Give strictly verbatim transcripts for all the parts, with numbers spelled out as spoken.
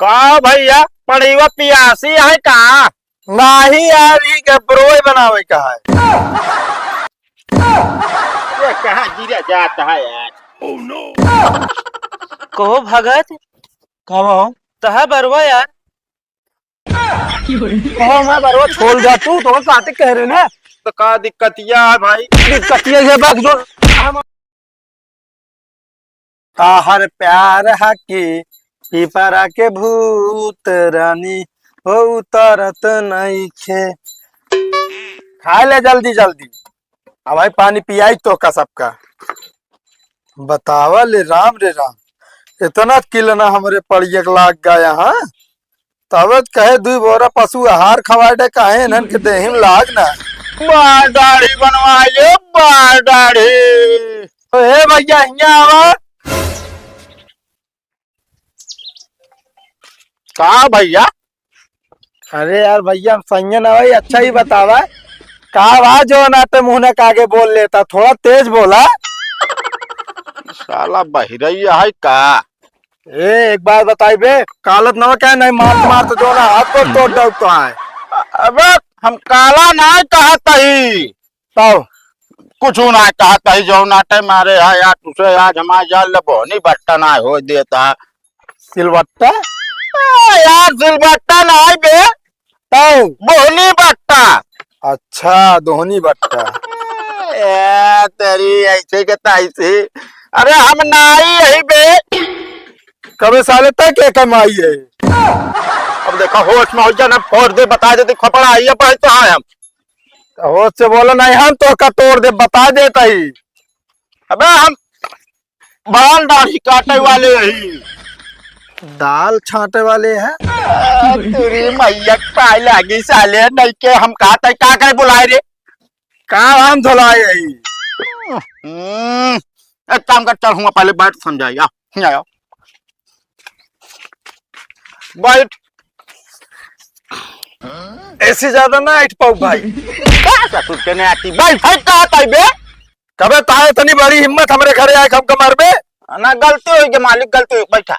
का भइया, पड़ीवा पियासी है का? नाही यार, ई के ब्रोय बनावे का है। ये कहाँ गिरा जाता है यार? कहो भगत, कहो। तहा बरवा यार। कहो ना बरवा, छोड़ जा तू, तो बातें कह रहे ना। तो का दिक्कतिया है भाई? दिक्कतिया ये बात जो हम ताहर प्यार हा कि पिपरा के भूत रानी हो उतरत नइखे। खा ले जल्दी जल्दी। अब भाई पानी पियाई तो का सबका। बतावा ले राम रे राम, इतना किलना हमरे पड़िया के लाग गया, हाँ? तबे त कहे दुई बोरा पशु आहार खवाए दे, काहे इन्हन के देही में लाग ना। बाल दाढ़ी बनवा ले, बाल दाढ़ी। ए भइया, हियाँ आवा। का भइया? अरे यार भइया, हम सही ना भाई, अच्छा ही बतावा। का बा जो ना ते मुँह ना कागे बोल लेता, थोड़ा तेज बोला। साला बहिरैया है का? ए, एक बात बताई बे, कालत नवा क्या नहीं, मार मार तो जो ना हाथ को तोड़ डाउट तो आए। अबे हम काला ना कहत ही। तब? कुछ ना कहत ही, जो ना टाइम मारे है यार, तुसे आज हमारे जान ले बोहनी बट्टा ना हो देता। सिलबट्टा? ए, यार सिलबट्टा ना है बे। तब? बोहनी बट्टा। अच्छा, दोहनी बट्टा। ए, तेरी ऐसे के तैसे। अरे हम नाई यही बे। कबे साले तक के कमाई है? अब देखा होश में हो जा ना, फोड़ दे, बता दे, तू खपड़ा आई है, पढ़े तो आए हम। होश से बोलो नहीं, हम तो का तोड़ दे, बता देता ही। अबे हम बाल दाढ़ी काटे वाले यही। दाल छांटे वाले हैं? आ, तेरी मैया पाए लागी साले, नहीं के हम कहा तय का करे बुलाए रे? का हम धुलाए यही? हम्म, एक काम कर, चल हुआ पहले बैठ समझाई, आ, यहाँ आओ। बैठ। ऐसे ज्यादा ना ऐठ पाऊ भाई। का ससुर के ने आती? बैठ, बैठ, कहा ताई बे? कबे ताए इतनी बड़ी हिम्मत हमरे घरे आए, हमका मारबे? ना, गलती होई के मालिक, गलती होई, बैठा।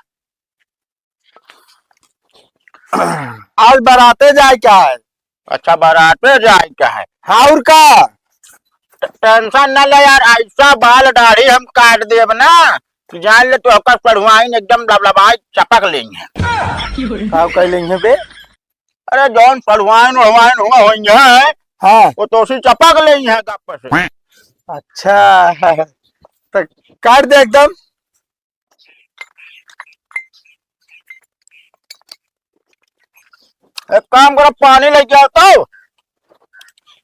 आज बाराते जाए क्या है? अच्छा, बाराते जाए क्या है? हाँ, और का? टेंशन ना ले यार, ऐसा बाल दाढ़ी हम काट देब ना, तू जान ले, तू ओकर पढ़वाइन एकदम लबलबाई चपक लेंगे। का कर लेंगे बे? अरे, जौन पढ़वाइन वढ़वाइन हुआ होइंगे, हाँ। वो तो उसी चपक लेंगे गप से। अच्छा, तो काट दे एकदम। एक काम करो, पानी लेके आओ तो।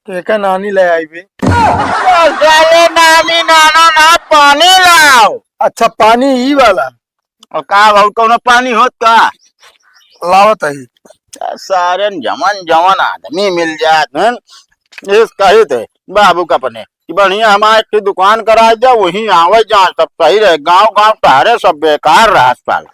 केका नानी ले आई बे? साले नानी नाना ना, पानी लाओ। अच्छा, पानी ई वाला। और का भाऊ, कौनो पानी होत का? लावत ही। सारे जवन जवन आदमी मिल जात हैं, इस कही थे बाबू का अपने कि बढ़िया हमारे एक ठे दुकान करा दे, वहीं आवे जा, सब सही रहे। गांव गांव टहरे, सब बेकार रहा साला।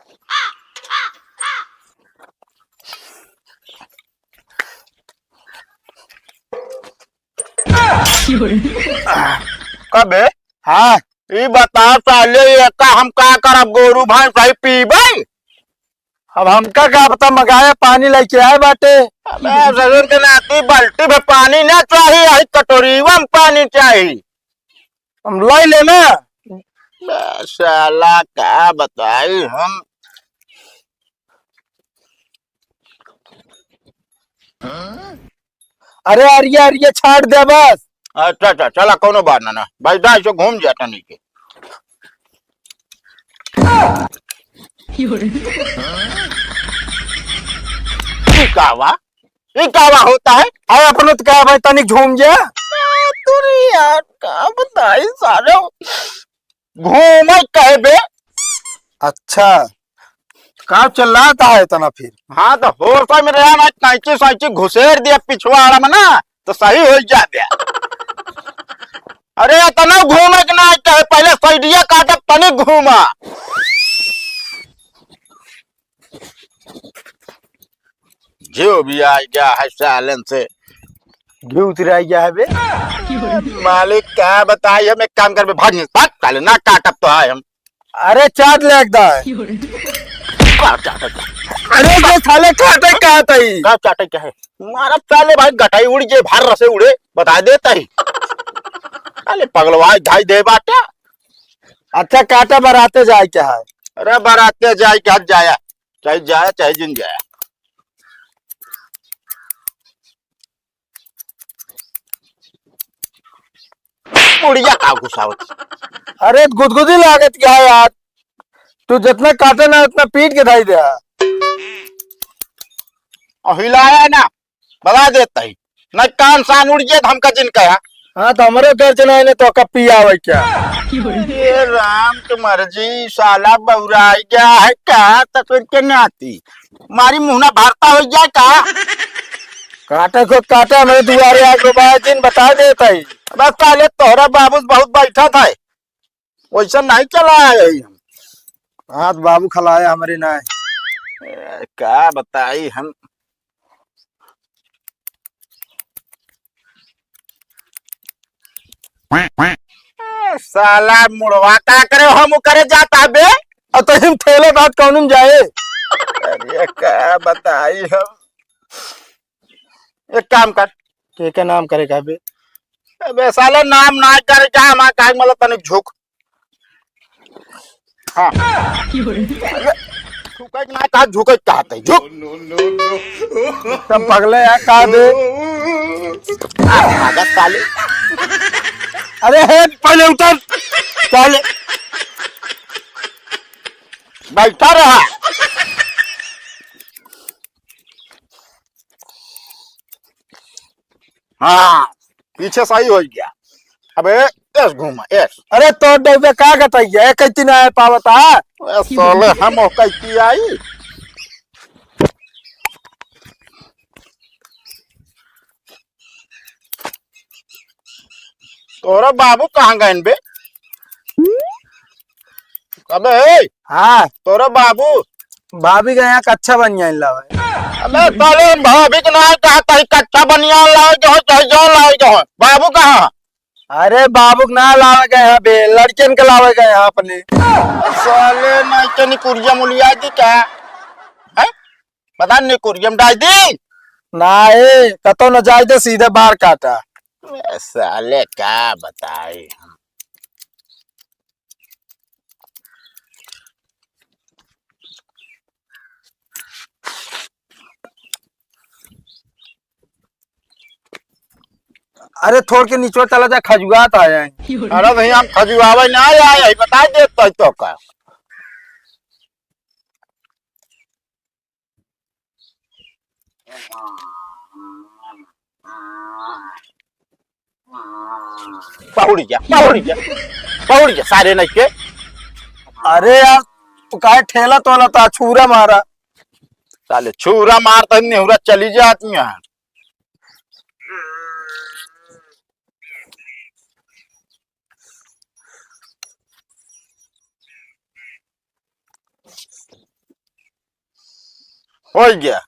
कबे? हाँ। ई बता साले, एका हम का करब, गोरू भैंस है पीबे? अब हमका का पता, मगाए पानी लेके आए बाटे। अबे ससुर के नाती, बाल्टी में पानी ना चाही, आई कटोरीवा में पानी चाही। हम लाई ले ना। बे साला का बताई हम। अरे अरिया अरिया छाट दे बस। अच्छा अच्छा, चला कौनो बात ना ना। भाई दाई से घूम जाता नीचे। ई का बा? ई का बा होता है? अरे अपने तो कहा भाई तनिक झूम जा। आ, तू रे यार, का बताई सारे। घूमे कहे बे। अच्छा, का चिल्लाता है इतना फिर? हाँ, तो होश में रहा ना, कैंची सैंची घुसेर दिया पिछवाड़ा में ना, तो सही हो जाबे। अरे, इतना घूमे के ना कहे, पहले सैडिया काटे, तनी घूमा। जो भी आ गया है सालन से। घी उतरा गया है बे। मालिक, का बताई हम, एक काम करबे, भाग नहीं, भाग, साले, ना काटब तो है हम। अरे, चाट ले एकदम। काट, काट, काट। अरे ये साले काटे का तई? का काटे क्या है? मारा साले भाई गटाई उड़ जे भार रसे उड़े, बता देता ही। अरे पगलवा धाई दे बाटे। अच्छा काटा बराते जाए क्या है? अरे बराते जाए क्या जाया? चाहे जाया चाहे जिन जाया। बुढ़िया का घुसावत। अरे गुदगुदी लागत क्या है यार? तू जितना काटे ना उतना पीट के धाई दे। और हिलाया ना, बता देता ही। न कान सान उड़ जाए तो हमका जिन कहा। हाँ, तो हमरे घर से नहीं, नहीं तो का पियावे क्या? ये राम की मर्जी, साला बौराई गया है का? तस्वीर के नाती मारी मुहना भरता हो गया का? काटे को काटे, हमरे दुआरे आग रुबाए दिन बता देता ही। बस साले तोहरा बाबू बहुत बैठा था, वैसा नहीं चला है। हाथ बाबू खलाया हमरे ना। ए, का बताई हम। ए, साला मुड़वा का करे, हम करे जाता बे। अब तो हम ठेले बात कौन में जाए? अरे का बताई हम। एक काम कर। के के नाम करे का बे? अबे साला नाम ना करे का, हम का मतलब तनिक झुक। हाँ। झुकै के ना कहा, झुकै के कहत है, झुक। सब पगले हैं, कहा दे। आ, भागत साले। अरे हे, पहले उतर। पहले बैठा रहा। हाँ, पीछे सही हो गया। अबे, एस घूमा, एस। अरे, तो डब्बे का गतैया, एक इतनी ना आए पावता। ए, साले, हम ओकर की आई। तोरा बाबू कहाँ गए बे? अबे, ए, हाँ। तोरा बाबू? भाभी के यहाँ कच्छा बनियान लावे। अबे, साले, हम भाभी के ना कहता ही, कच्छा बनियान लावे जो है, चाहे जो लावे जो है। बाबू कहाँ? अरे, बाबू के ना लावे गए हैं बे, लड़कियन के लावे गए हैं अपने। साले, नहीं तो निकुरिया मुलिया दी क्या? हैं? पता नहीं, कुरियम डाल दी। ना ए, कतो न जाए दे, सीधे बार काटा। ए, साले का बताई हम। अरे थोड़ के नीचे चला जा, खजुआत आया है। अरे भैया, हम खजुआवे ना आए, आए, बता देता तो का। पहुड़ जा, पहुड़ जा, पहुड़ जा, सारे नहीं के। अरे यार, तू काहे ठेला तोला था, छूरा मारा। साले छूरा मारता, नेहुरा चली जाती है। हो गया।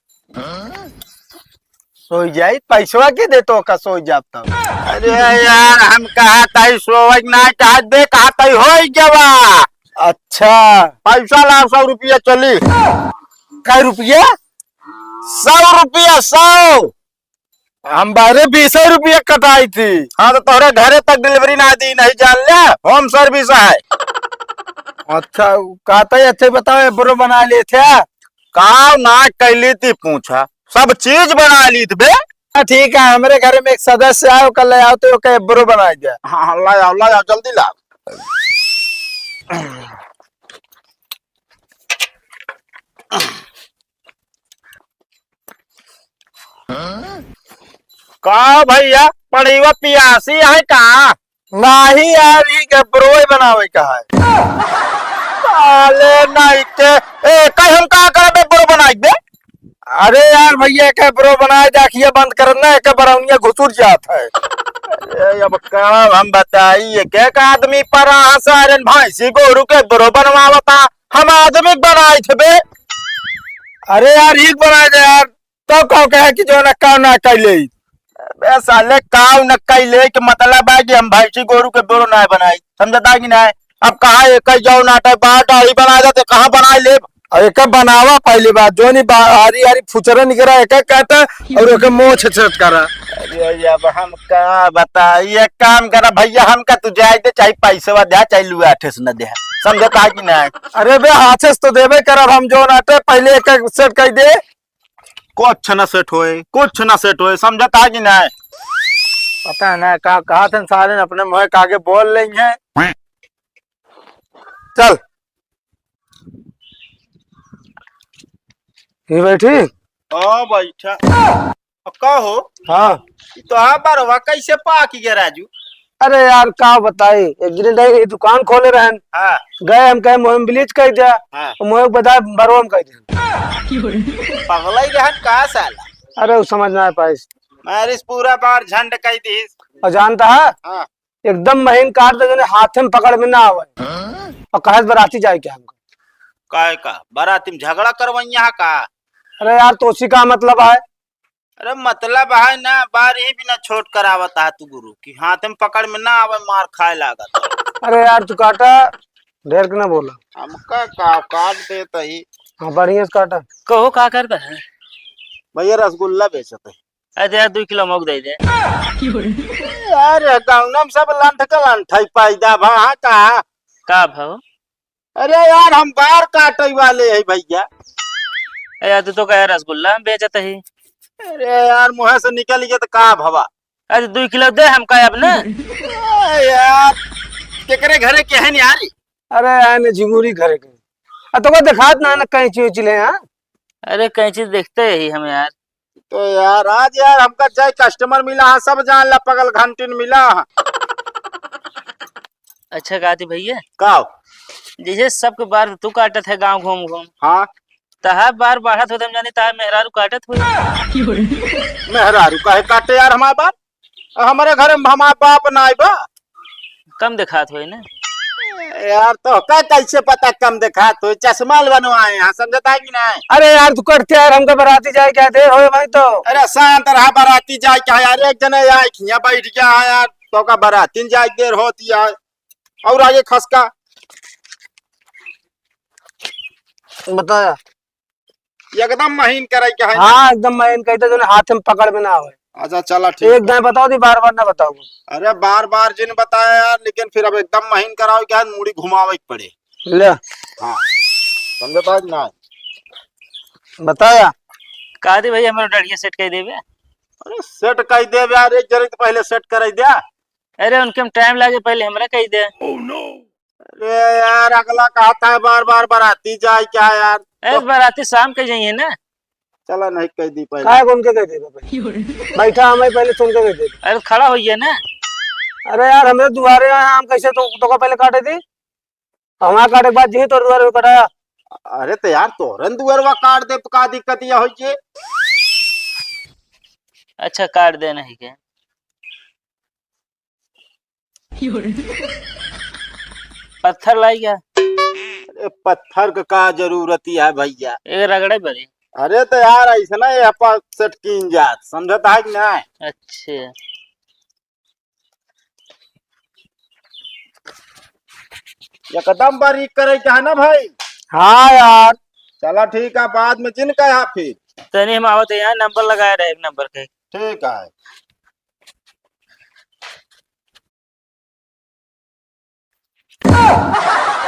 सोई जाई, पैसवा के दे तो का सोई जाब तब। अरे यार, हम कहा ताई सोवक ना कहा दे, कहा ताई हो गवा। अच्छा। पैसा ला, सौ रुपया चली। कै रुपया? सौ रुपया, सौ। हम बाहरे बीस रुपया कटाई थी। हाँ, तो तोहरे घरे तक delivery ना दी, नहीं जान ले, home service है। अच्छा, कहता है, अच्छा बताओ, eyebrow बना लिए थे? का ना कैली थी पूछा, सब चीज बना ली थी बे। हाँ, ठीक है, हमरे घर में एक सदस्य आयो, कल ले आओ तो ओके eyebrow बनाई दे। हाँ, हाँ, ला आओ, ला आओ, जल्दी ला। का भैया, पढ़ीवा पियासी है का? नाही यार, ई के brow बनावे का है। साले नाही के, ए, कहीं हम का करबे brow बनाई बे? अरे यार भैया, के brow बनाए दे, अखिया बंद कर ना, एक बरौनिया घुसुर जात है। अरे अब का हम बताई, एक एक आदमी पर आहा सारन भैंसी गोरू के brow बनवावता, हम आदमी बनाई थे बे। अरे यार, ई बनाए दे यार। तब का कहे कि जो ना काम ना कैले। अबे साले, काम न कैले के मतलब है कि हम भैंसी गोरू के brow ना बनाई, समझता कि ना? अब कहाँ एक ही जौन आटे, बार दाढ़ी बना जाते, कहाँ बना लेब? अब एक बनावा पहली बार, जौन ही बा-, हरी हरी फुचरा निकरा, एक एक काटा और एक मोछ सेट करा। अरे, अब हम का बताई, एक काम करा भैया, हमका तू जाए दे, चाहे पैसवा दे, चाहे लुआ आठे से न दे, समझता है कि नहीं? अरे बे, हाथे से तो देबे करब हम, जौन आटे पहले एक एक सेट कर दे। कुछ ना सेट होए, कुछ ना सेट होए, समझता है कि नहीं? पता है ना का कहा थे सारे ने, अपने मुँह के आगे बोल लेंगे। चल, ये बैठी। हाँ, बैठा। अब का हो? हाँ। ई तो हाँ बरवा कैसे पाक गया राजू? अरे यार, का बताई, एक दिन रहे, ये दुकान खोले रहन। हाँ। गए, हम कहे, "मोहन ब्लीच कह दिया।" हाँ। तो मोहन बता, "बरवा हम कह दिया।" पगला ही रहन का साला? अरे, वो समझ ना पाइस। मारिस पूरा बार झंड कह दीस। और जानता है? हाँ। एकदम महीन काट दे, जने हाथे में पकड़ में ना आवे। हाँ? और कहे, "बराती जाए क्या हमको?" काहे का? बराती में झगड़ा करवैया है का? अरे यार, तो उसी का मतलब है। अरे मतलब है ना, बार ही बिना छोट करावत है तू गुरु की, हाथ में पकड़ में ना आवे, मार खाए लागत। अरे यार, तू काटा, ढेर के ना बोला। हमका का काट देत ही। हाँ, बढ़िया से काटा। कहो, का करता है? भैया, रसगुल्ला बेचत है। अरे यार, दुई किलो मोक दे दे। यार, गाँव में सब लंठ का लंठ है पैदा भा, हाँ का? का भाव? अरे यार, हम बार काटे वाले है भैया। ए यार, तू तो कहे रसगुल्ला हम बेचत ही। अरे यार, मुँह से निकल गया तो का भवा? अरे, दुई किलो दे हमका अब ना। ए यार, केकरे घरे के है यार? अरे यार, ने झिंगुरी घरे के। आ, तोका देखात ना, ना कैंची उची ले, हाँ? अरे, कैंची देखते ही हम यार। तो यार, आज यार, हमका चाहे customer मिला है, सब जान ला, पगल घंटिन मिला है। अच्छा, कहती भैया। का हो? जैसे सबके बार तू काटत है गाँव घूम घूम। हाँ। तहार बार बढ़त हो, तो हम जानी तहार मेहरारू काटत हो। मेहरारू काहे काटे यार हमार बार? हमारे घर में हमार बाप ना आइबा। कम देखात होई ना। यार, तो का कैसे पता कम देखात होई? चश्मा बनवाए हैं, समझता है कि नहीं? अरे यार, तू कटते यार, हमका बराती जाए क्या देर होए भाई तो। अरे शांत रहा, बराती जाए क्या यार? एक जने आए खिया बैठ गया है यार, तो का बराती जाए देर होती है। और आगे खसका। बताया। एकदम महीन करे के है ना? हाँ, एकदम महीन कहते, जो हाथ में पकड़ में ना आवे। अच्छा, चला, ठीक एक है। दाएं बताओ दी, बार बार ना बताओ। अरे, बार बार जिन बताया यार, लेकिन फिर अब एकदम महीन करावे के है, मुड़ी घुमावे के पड़े। ले। हाँ, समझता है कि ना? बताया। कहा दी भैया, हमारा डढ़िया सेट कर देबे। अरे, सेट कर देबे यार, एक जने तो पहले सेट कर दिया। अरे, उनके में टाइम लागे, पहले हमरा कह दे। अरे यार, अगला कहता है बार बार बराती जाए क्या यार? अरे, तो बराती शाम के जाइए ना। चला, नहीं कह दी पहले। काहे को उनके कह दे भाई? बैठा हमें पहले तुमके कह दे। अरे, खड़ा होइए ना। अरे यार, हमरे दुआरे आए, हम कैसे तो, तो को पहले काटे दी? हमारा काटे के बाद जी तोर दुआरे कटा। अरे तो यार, तोरन दुआरवा काट दे, का दिक्कत यह होइए? अच्छा, काट दे नहीं के। पत्थर लाई क्या? अरे पत्थर का का जरूरत ही है भैया? एक रगड़े बरी। अरे तो यार ऐसे ना ये अपन सेट कीन जात, समझता है कि नहीं? अच्छा। एकदम बारीक करे के है ना भाई? हाँ यार। चला ठीक है, बाद में जिन कहा फिर। तनी हम आवत है यहाँ, नंबर लगाए रहे एक नंबर के। ठीक है।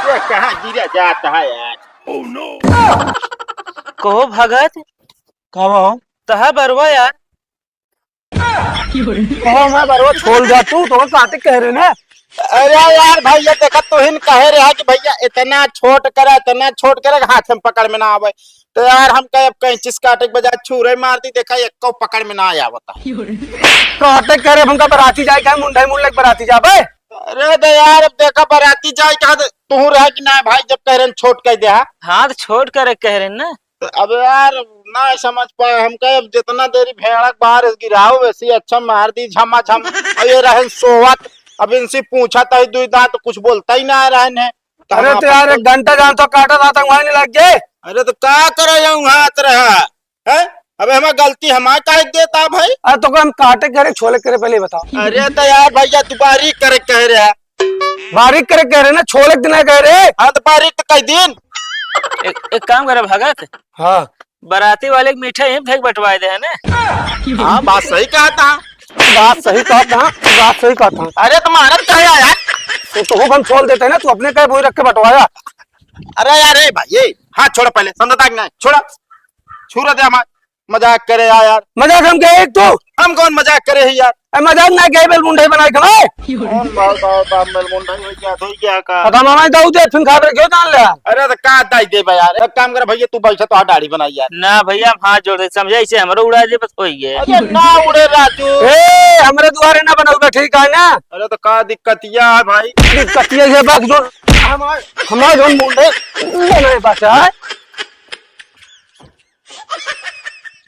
ये कहाँ गिरा जाता है यार? कहो भगत। का हो? तहा बरवा यार। कहो मैं बरवा छोड़ जा तू, तो काटे कह रहे ना। अरे यार भाई, ये देखा तू हिन कहे रहा कि भैया इतना छोट करे, इतना छोट करे, हाथ में पकड़ में ना आवे। तो यार, हम कहे अब कैंची से काटे के बजाय छुरे मार दी, देखा, एको पकड़ में ना आवता। काटे करे, हमका बराती जाए, क्या मुंडे मुंड लग बराती जाबे? अरे तो यार, अब देखा, बराती जाए, क्या तू रहा कि ना भाई, जब कह रहे हैं छोट कह दे, हाँ? हाँ, तो छोट करे कह रहे हैं ना। तो अब यार, ना समझ पाए, हम कहे अब जितना देरी भेड़क बाहर गिराओ, वैसे ही अच्छा मार दी झमाझम। और ये रहन सोवत, अब इनसे पूछा तो दुई दांत कुछ बोलता ही ना रहन है। अरे तो यार, एक घंटा जान तो काटा था, तक वहीं नहीं लग गए। अरे तो का करे जाऊं हाथ रहा, हैं? अबे हमार गलती हमार काहे देता भाई? अरे तो हम काटे करे, छोले करे, पहले बताओ। अरे तो यार भैया, तू बारीक करे कह रहा, बारीक करे कह रहे ना, छोले के दिन कह रहे। हाँ, तो बारीक तो कह दिन। एक, एक काम करे भगत। हाँ। बराती वाले के मीठा ही फेंक बटवाए दे है ना। हाँ, बात सही कहा था। बात सही कहा था, बात सही कहा था। अरे, तो मारत का है यार? तो, तो हम छोल देते हैं ना, तू अपने कहे बोई रख के बटवाया। अरे यार, ए भाई, ए, हाथ छोड़ा पहले, समझता कि नहीं? छोड़ा, छुरा दे हमार। मजाक करे यार, यार। मजाक हम कहे एक तो? हम कौन मजाक करे ही यार? ए, मजाक ना कहे, बेल मुंडे बनाए खवाए। कौन बाप, बाप, बाप, बेल मुंडा हो गया, हो गया का? पता मामा दाऊ दे, फिर खा रहे क्यों जान ले? अरे तो का दाई दे बे यार, एक काम कर भैया, तू बैठा तो दाढ़ी बनाई यार। ना भैया, हम हाथ जोड़ दे, समझे, इसे हमरो उड़ा दे, बस हो गए। अरे ना उड़े राजू। ए, हमरे दुआरे ना बनाऊ बे, ठीक है ना? अरे तो का दिक्कतिया है भाई? दिक्कतिया ये बात जो हमार, हमार जो मुंडे बनाए बचा है।